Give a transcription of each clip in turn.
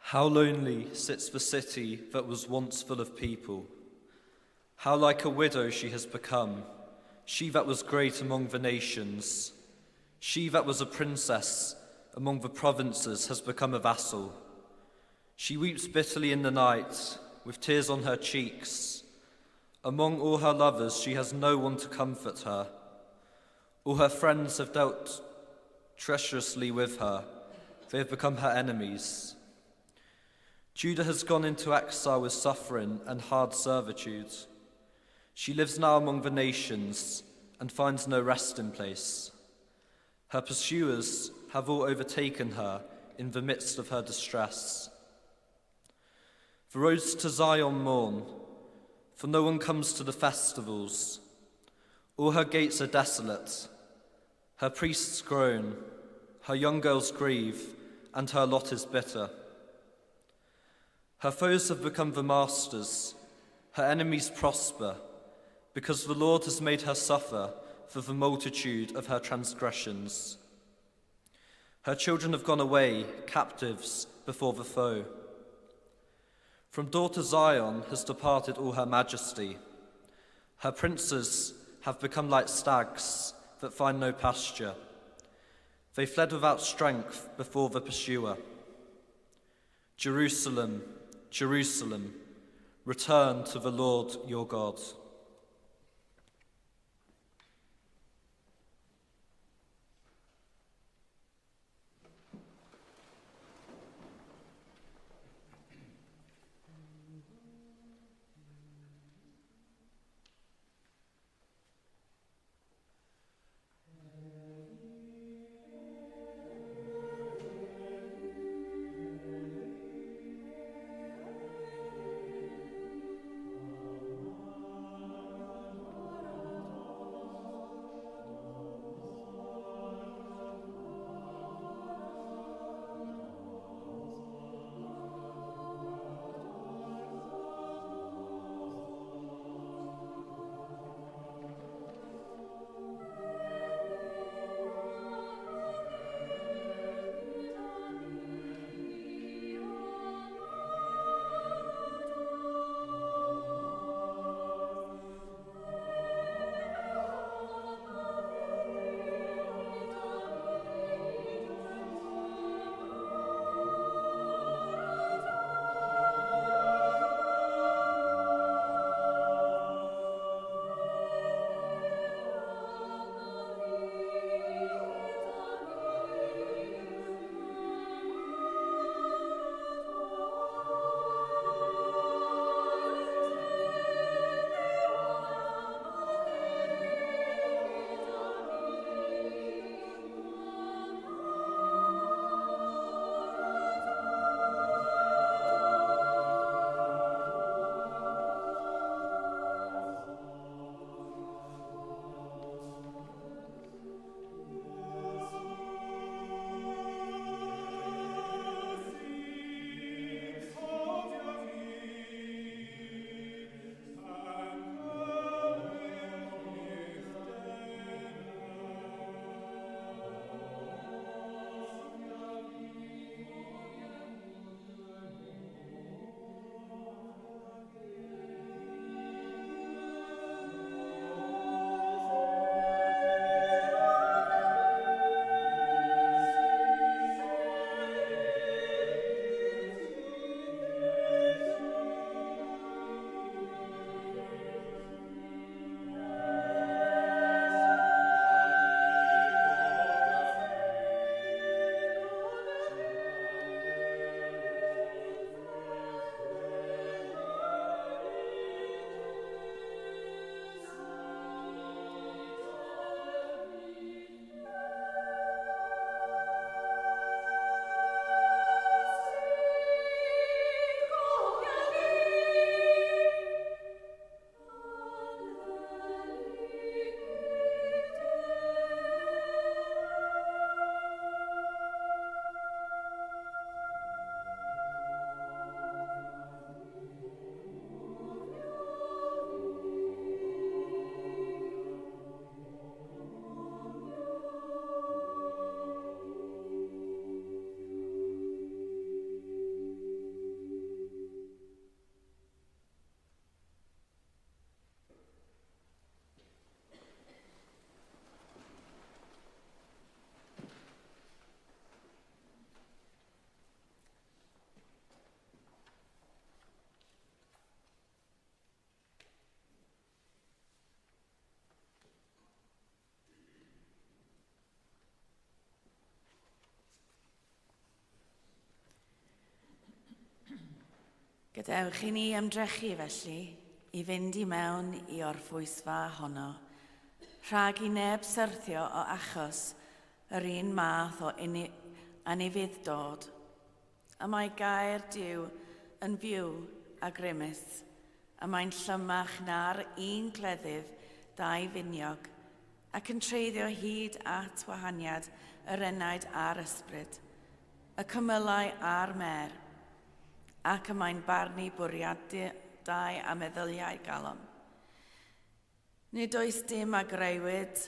How lonely sits the city that was once full of people. How like a widow she has become, she that was great among the nations. She that was a princess among the provinces has become a vassal. She weeps bitterly in the night, with tears on her cheeks. Among all her lovers, she has no one to comfort her. All her friends have dealt treacherously with her, they have become her enemies. Judah has gone into exile with suffering and hard servitude. She lives now among the nations and finds no resting place. Her pursuers have all overtaken her in the midst of her distress. The roads to Zion mourn, for no one comes to the festivals. All her gates are desolate. Her priests groan, her young girls grieve, and her lot is bitter. Her foes have become the masters, her enemies prosper, because the Lord has made her suffer for the multitude of her transgressions. Her children have gone away, captives, before the foe. From daughter Zion has departed all her majesty. Her princes have become like stags that find no pasture. They fled without strength before the pursuer. Jerusalem, Jerusalem, return to the Lord your God. Gadewch i ni ymdrechu felly i fynd i mewn i orffwysfa honno, rhag i neb syrthio o achos yr un math o anufudd-dod. Y mae gair Duw yn fyw a grymus, y mae'n llymach na'r un cleddyf daufiniog, ac yn treiddio hyd at wahaniad yr enaid a'r ysbryd, y cymylau a'r mêr, ac y mae'n barnu bwriadau a meddyliau galon. Nid oes dim a grëwyd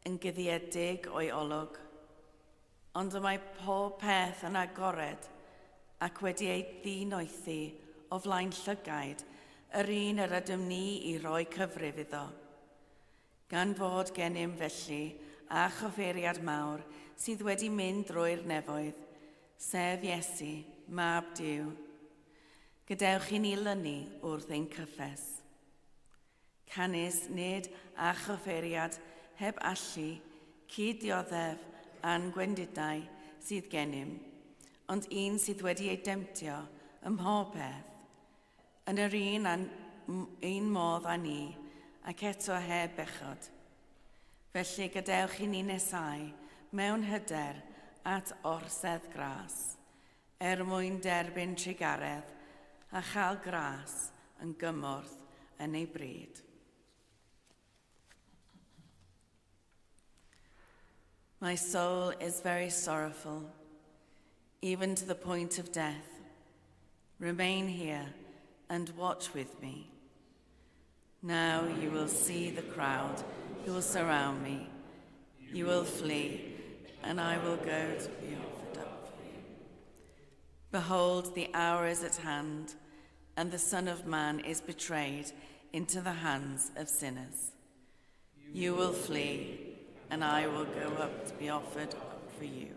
yn guddiedig o'i olwg, ond y mae pob peth yn agored ac wedi ei ddinoethi o flaen llygaid yr un yr ydym ni i roi cyfrif iddo. Gan fod gennym felly archoffeiriad mawr sydd wedi mynd drwy'r nefoedd, sef Iesu, Mab Duw, gadewch i ni lynu wrth ein cyffes. Canys nid archoffeiriad heb allu cyd-dioddef â'n gwendidau sydd gennym, ond un sydd wedi ei demtio ym mhob peth, yn yr un, an, un modd â ni, ac eto heb bechod. Felly gadewch i ni nesau mewn hyder at orsedd gras, er mwyn derbyn trugaredd a chael gras yn gymorth yn ei bryd. My soul is very sorrowful, even to the point of death. Remain here and watch with me. Now you will see the crowd who will surround me. You will flee, and I will go to be offered up for you. Behold, the hour is at hand, and the Son of Man is betrayed into the hands of sinners. You will flee, and I will go up to be offered up for you.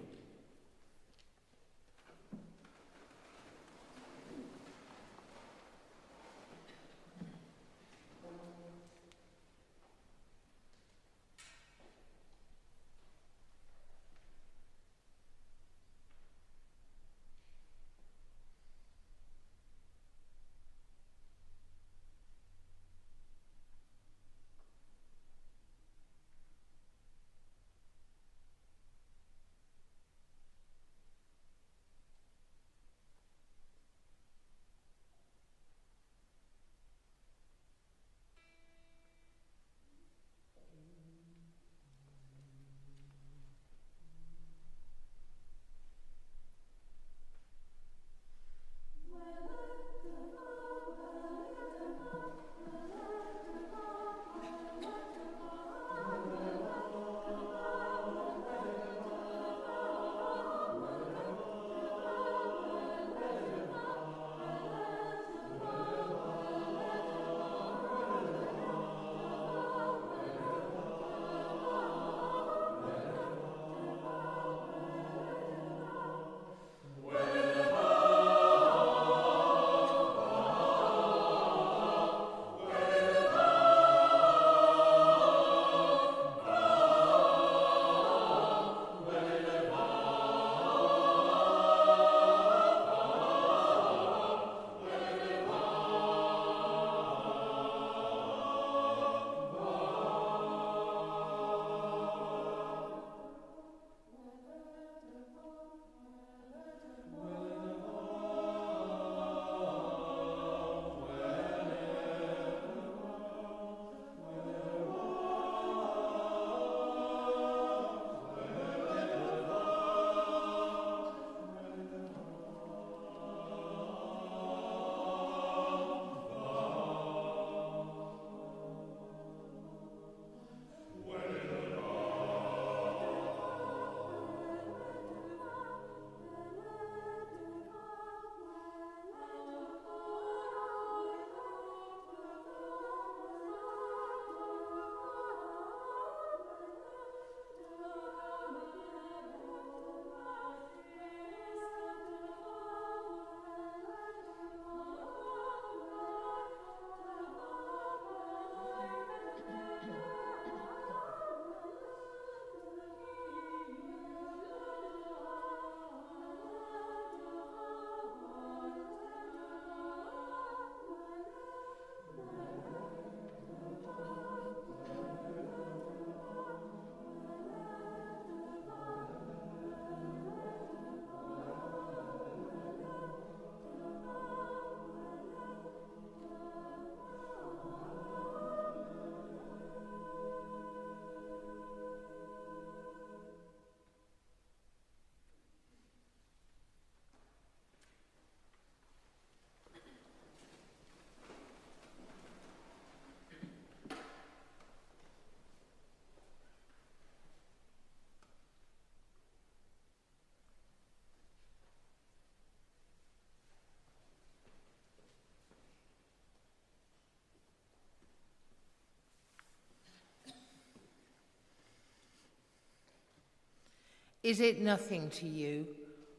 Is it nothing to you,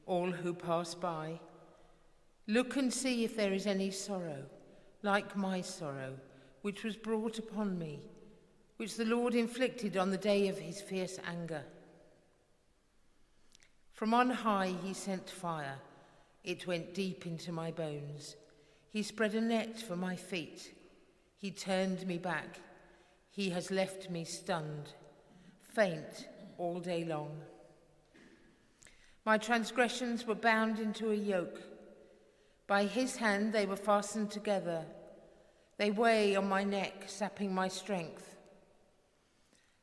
all who pass by? Look and see if there is any sorrow, like my sorrow, which was brought upon me, which the Lord inflicted on the day of his fierce anger. From on high he sent fire. It went deep into my bones. He spread a net for my feet. He turned me back. He has left me stunned, faint all day long. My transgressions were bound into a yoke. By his hand they were fastened together. They weigh on my neck, sapping my strength.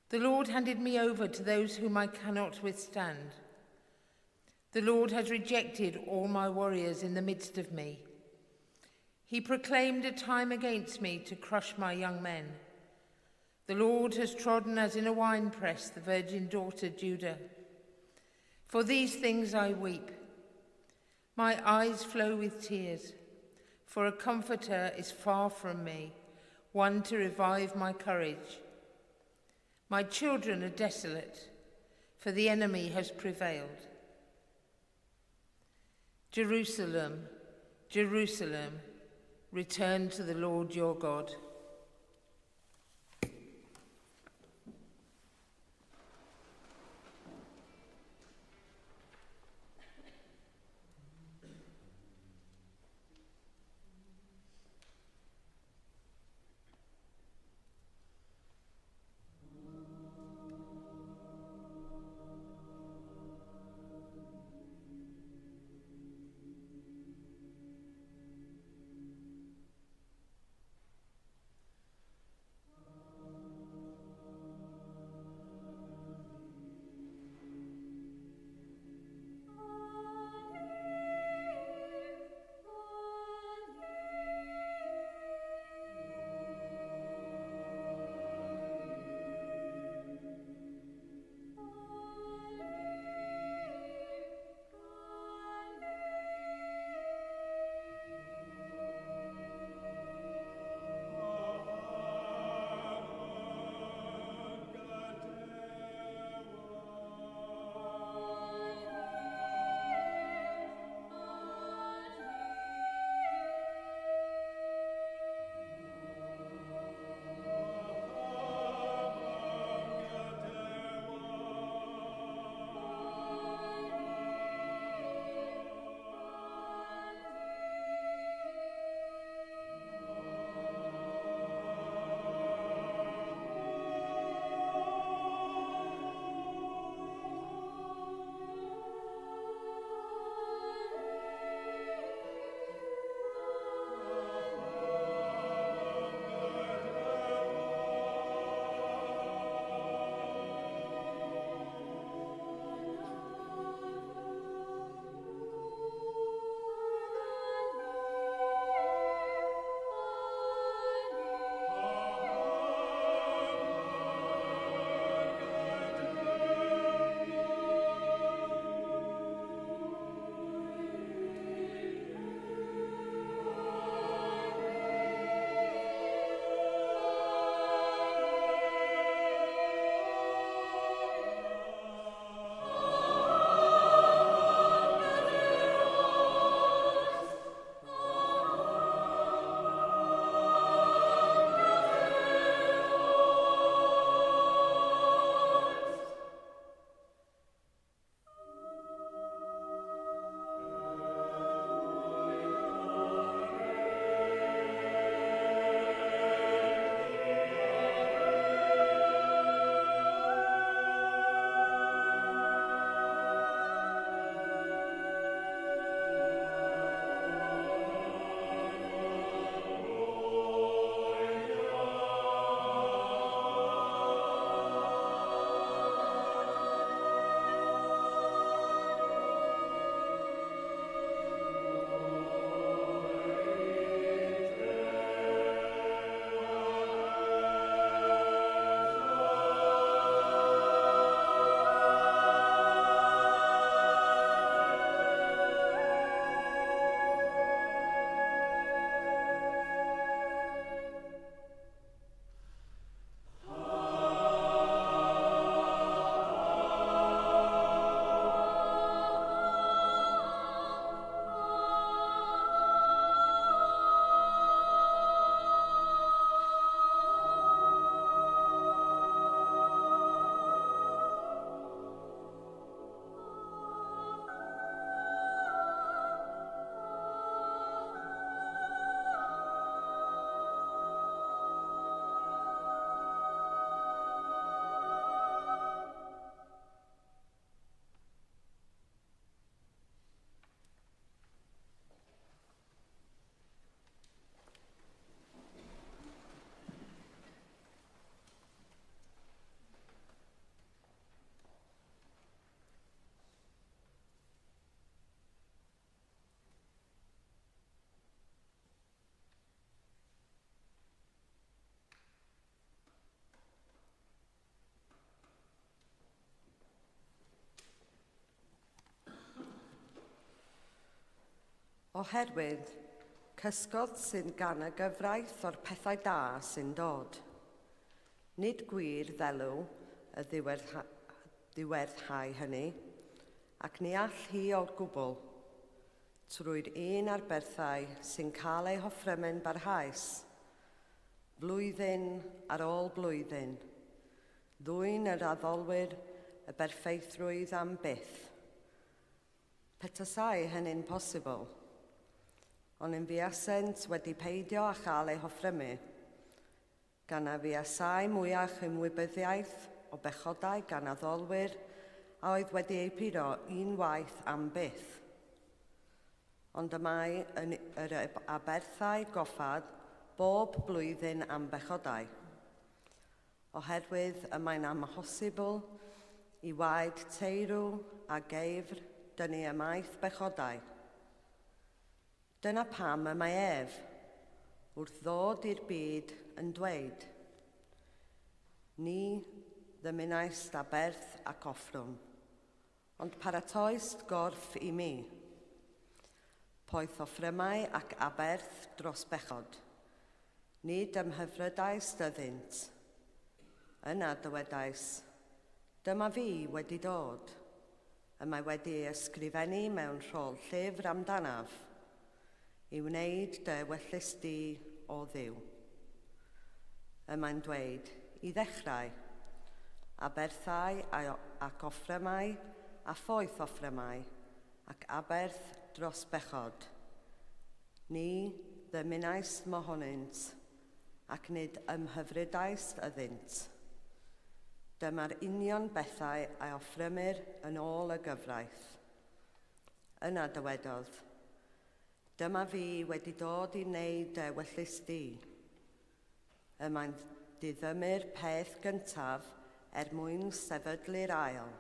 The Lord handed me over to those whom I cannot withstand. The Lord has rejected all my warriors in the midst of me. He proclaimed a time against me to crush my young men. The Lord has trodden as in a winepress the virgin daughter Judah. For these things I weep. My eyes flow with tears, for a comforter is far from me, one to revive my courage. My children are desolate, for the enemy has prevailed. Jerusalem, Jerusalem, return to the Lord your God. Oherwydd, cysgod sydd gan y gyfraith o'r pethau da sy'n dod. Nid gwir ddelw y ddiwerthau hynny, ac ni all hi o'r gwbl, trwy'r un aberthau sy'n cael eu hoffrymu'n barhaus, flwyddyn ar ôl blwyddyn, ddwyn yr addolwyr i berffeithrwydd am byth. Petasai hynny'n posibl, oni fuasent wedi peidio â chael eu hoffrymu, gan na fuasai mwyach ymwybyddiaeth o bechodau gan addolwyr a oedd wedi eu puro un waith am byth. Ond y mae yn yr aberthau goffad bob blwyddyn am bechodau, oherwydd y mae'n amhosibl i waed teirw a geifr dynnu ymaith bechodau. Dyna pam y mae ef, wrth ddod i'r byd, yn dweud, Ni ddymunaist aberth ac offrwm, ond paratoist gorff i mi. Poeth offrymau ac aberth dros bechod, nid ymhyfrydaist ynddynt. Yna dywedais, Dyma fi wedi dod. Y mae wedi ei ysgrifennu mewn rhôl llyfr amdanaf, i wneud dy ewyllys di, o Dduw. Y mae'n dweud, i ddechrau, aberthau ac offrymau a phoeth offrymau ac aberth dros bechod. Ni ddymunaist mohonynt, ac nid ymhyfrydaist ynddynt. Dyma'r union bethau a offrymir yn ôl y gyfraith. Yna dywedodd, Dyma fi wedi dod i wneud dy ewyllys di. Y mae'n diddymu'r peth gyntaf er mwyn sefydlu'r ail.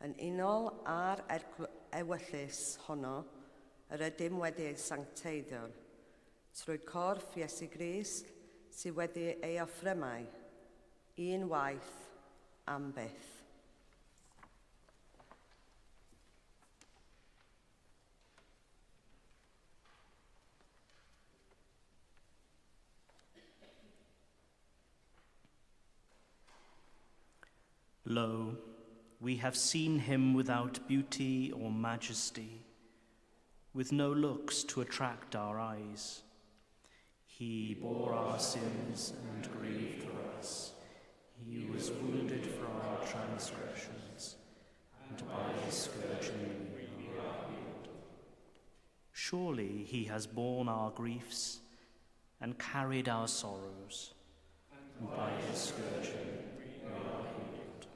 Yn unol â'r ewyllys honno yr ydym wedi ei sancteiddio trwy corff Iesu Grist sydd wedi ei offrymau, un waith am byth. Lo, we have seen him without beauty or majesty, with no looks to attract our eyes. He bore our sins and grieved for us. He was wounded for our transgressions, and by his scourging we are healed. Surely he has borne our griefs and carried our sorrows, and by his scourging we are healed.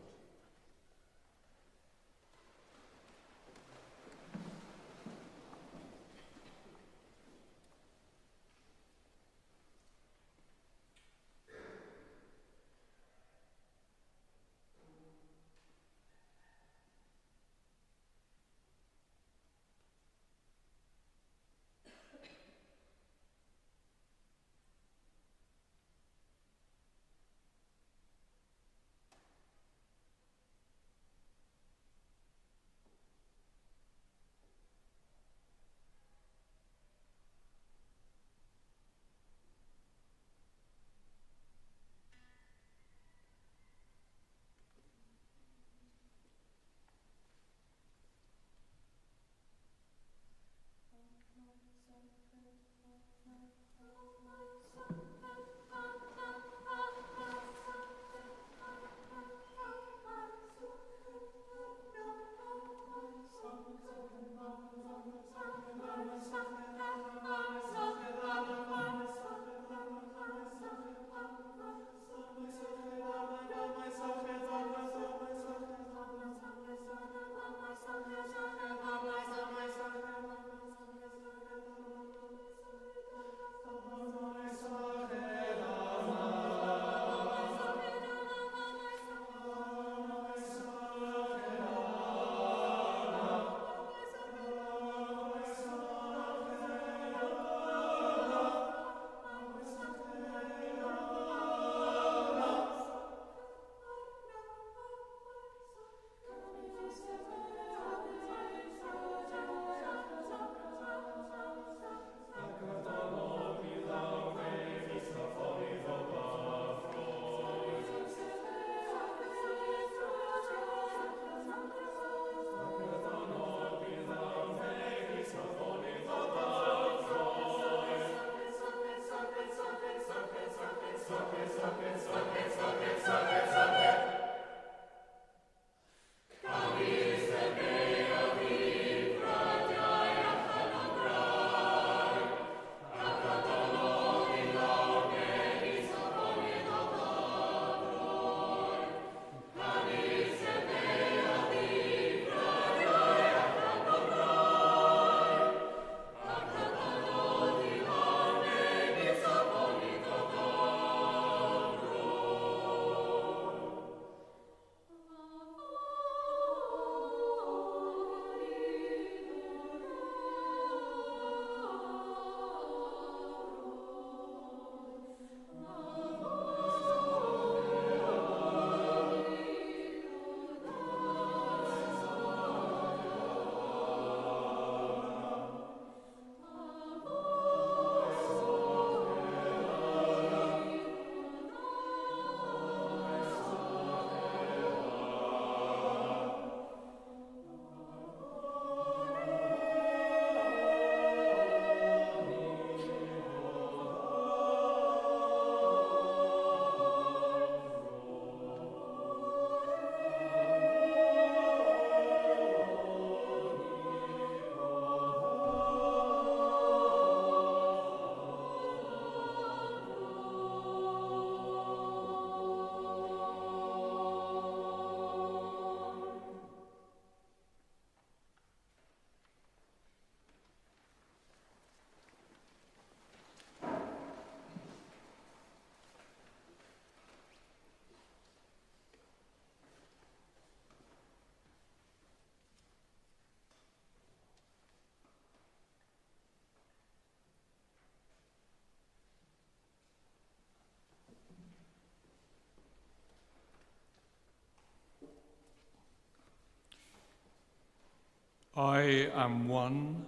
I am one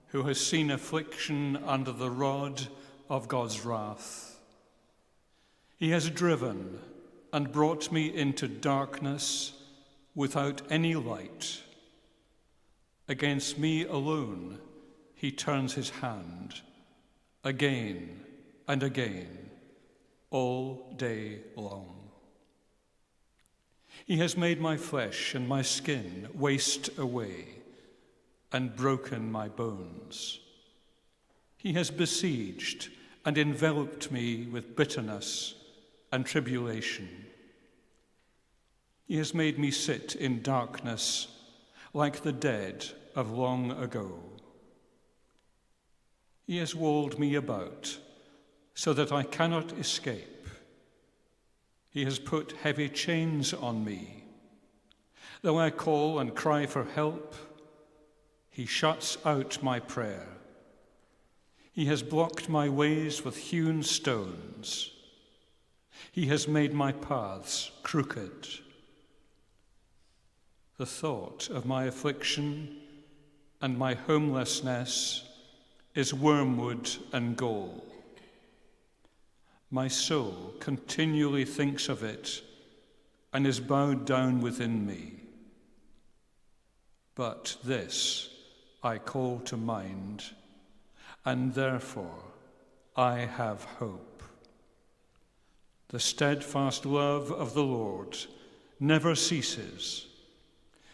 who has seen affliction under the rod of God's wrath. He has driven and brought me into darkness without any light. Against me alone he turns his hand, again and again, all day long. He has made my flesh and my skin waste away and broken my bones. He has besieged and enveloped me with bitterness and tribulation. He has made me sit in darkness like the dead of long ago. He has walled me about so that I cannot escape. He has put heavy chains on me. Though I call and cry for help, he shuts out my prayer. He has blocked my ways with hewn stones. He has made my paths crooked. The thought of my affliction and my homelessness is wormwood and gall. My soul continually thinks of it and is bowed down within me. But this I call to mind, and therefore I have hope. The steadfast love of the Lord never ceases.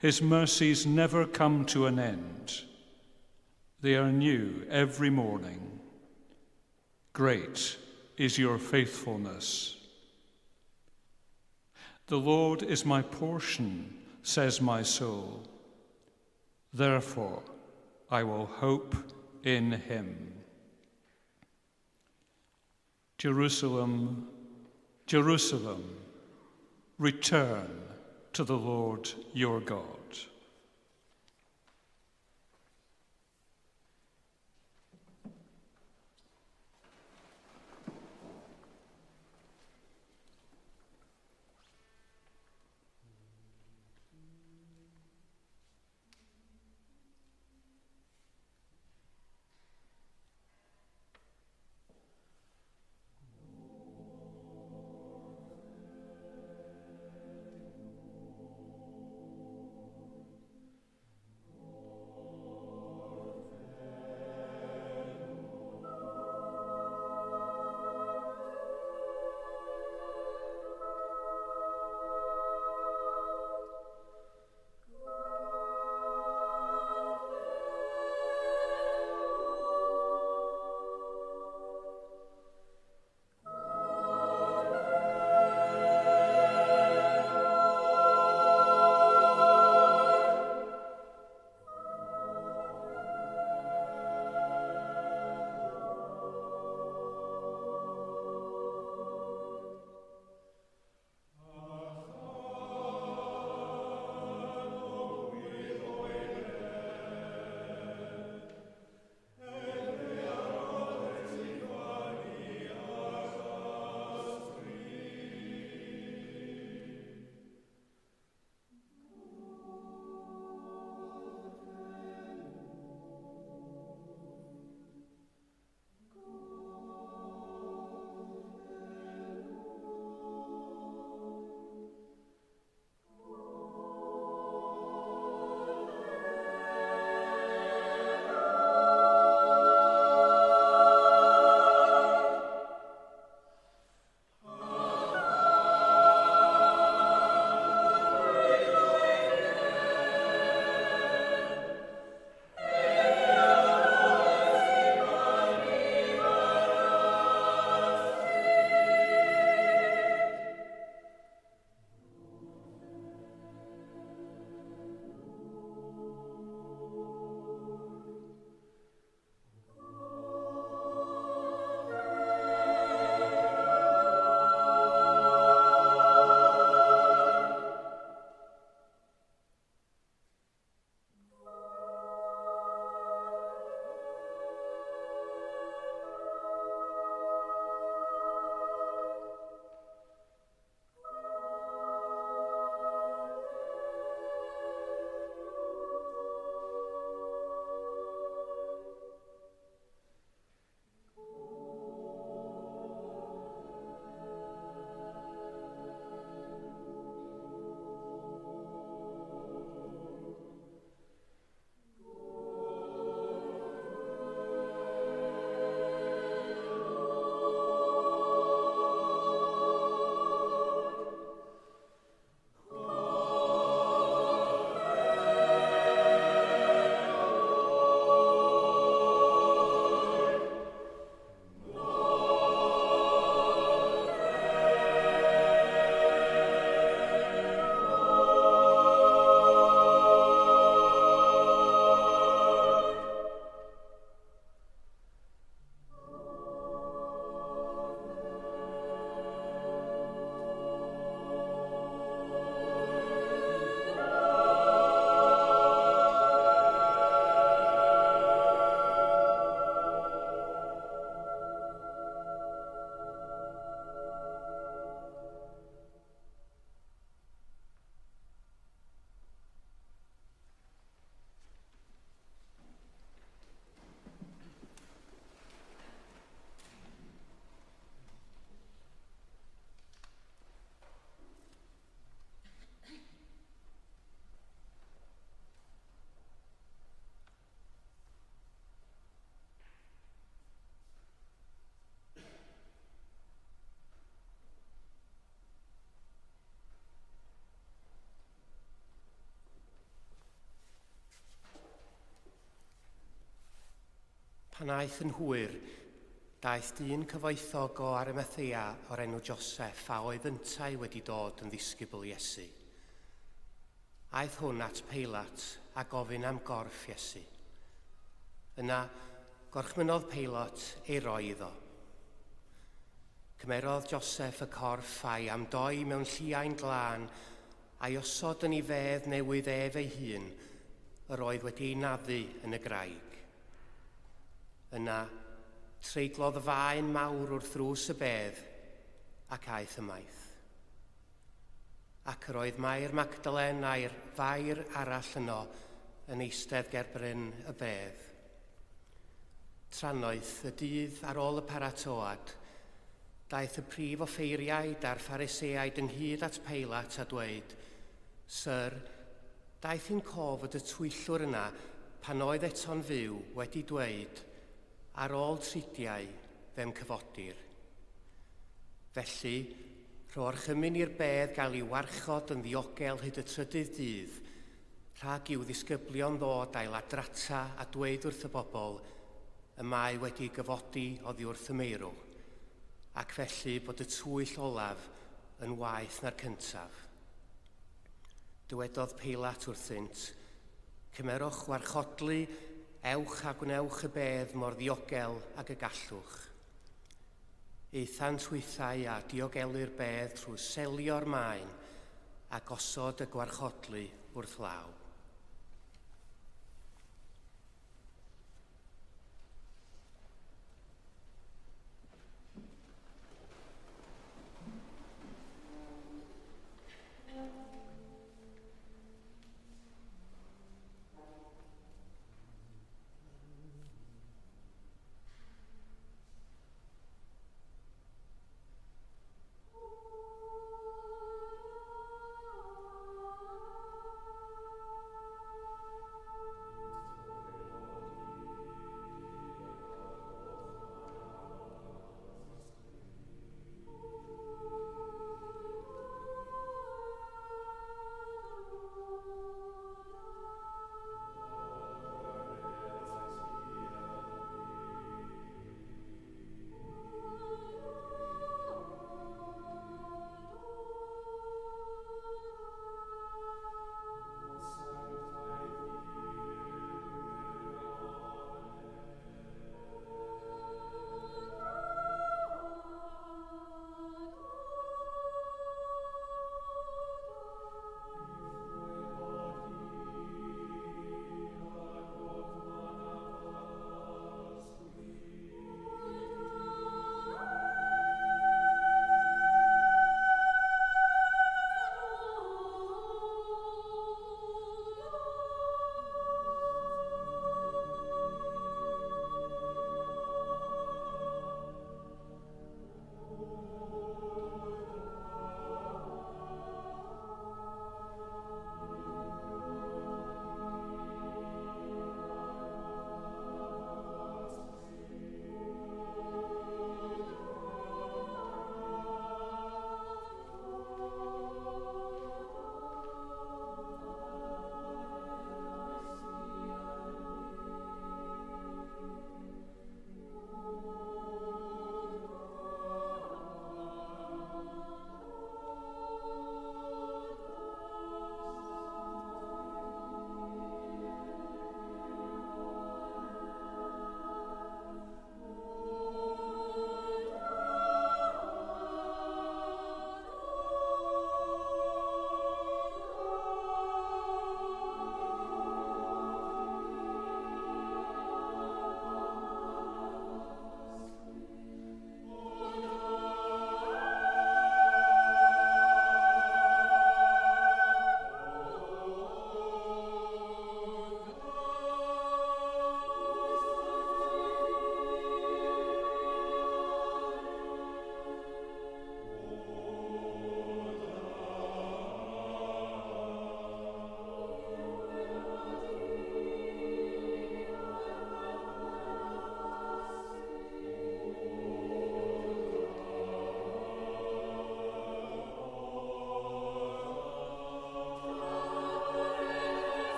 His mercies never come to an end. They are new every morning. Great is your faithfulness. The Lord is my portion, says my soul. Therefore, I will hope in him. Jerusalem, Jerusalem, return to the Lord your God. Pan aeth yn hwyr, daeth dyn cyfoethog o Arimathea o'r enw Joseph a oedd yntau wedi dod yn ddisgybl Iesu. Aeth hwn at Peilat a gofyn am gorff Iesu. Yna, gorchmynnodd Peilat ei roi iddo. Cymerodd Joseph y corff a'i amdoi mewn lliain glân a'i osod yn ei fedd newydd ef ei hun, yr oedd wedi ei naddu yn y graig. Yna, treiglodd faen mawr wrth ddrws y bedd ac aeth ymaith. Ac yr oedd Mair Magdalen a'r Fair arall yno yn eistedd ger bryn y bedd. Trannoeth y dydd ar ôl y paratoad, daeth y prif offeiriaid a'r Phariseaid ynghyd at Peilat a dweud, Syr, daeth i'n cof fod y twyllwr yna, pan oedd eto'n fyw, wedi dweud, 'Ar ôl tridiau, fe'm cyfodir. Felly, rho orchymyn i'r bedd gael ei warchod yn ddiogel hyd y trydydd dydd, rhag i'w ddisgyblion ddod a'i ladrata a dweud wrth y bobl, y mae wedi ei gyfodi oddi wrth y meirw, ac felly bod y twyll olaf yn waeth na'r cyntaf. Dywedodd Peilat wrthynt, Cymerwch warchodlu, ewch a gwnewch y bedd mor ddiogel ag y gallwch. Aethant hwythau a diogelu'r bedd trwy selio'r maen a gosod y gwarchodlu wrth law.